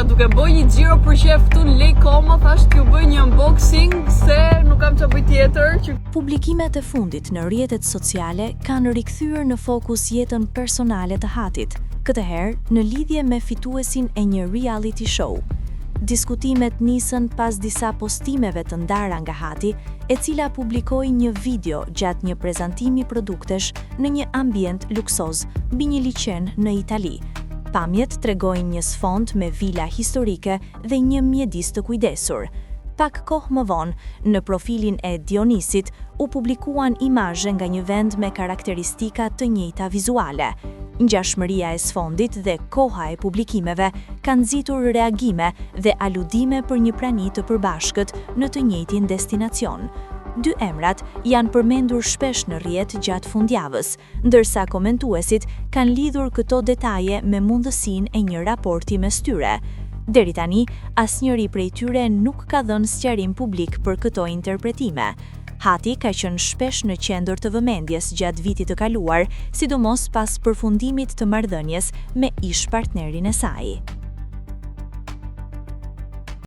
duke bërë një xhiro për qef këtu në Lake Como, thash t'ju bëj një unboxing se nuk kam çfarë bëj tjetër që Publikimet e fundit në rrjetet sociale kanë rikthyer në fokus jetën personale të Hatit, këtë herë në lidhje me fituesin e një reality show. Diskutimet nisën pas disa postimeve të ndara nga Hati, e cila publikoi një video gjatë një prezantimi produktesh në një ambient luksoz mbi një liqen në Itali. Pamjet tregojnë një sfond me vila historike dhe një mjedis të kujdesur. Pak kohë më vonë, në profilin e Dionisit u publikuan imazhe nga një vend me karakteristika të njëjta vizuale. Ngjashmëria e sfondit dhe koha e publikimeve kanë nxitur reagime dhe aludime për një prani të përbashkët në të njëjtin destinacion. Dy emrat janë përmendur shpesh në rrjet gjatë fundjavës, ndërsa komentuesit kanë lidhur këto detaje me mundësinë e një raporti mes tyre. Deri tani, asnjëri prej tyre nuk ka dhënë sqarim publik për këto interpretime. Hati ka qenë shpesh në qendër të vëmendjes gjatë vitit të kaluar, sidomos pas përfundimit të marrëdhënies me ish-partnerin e saj.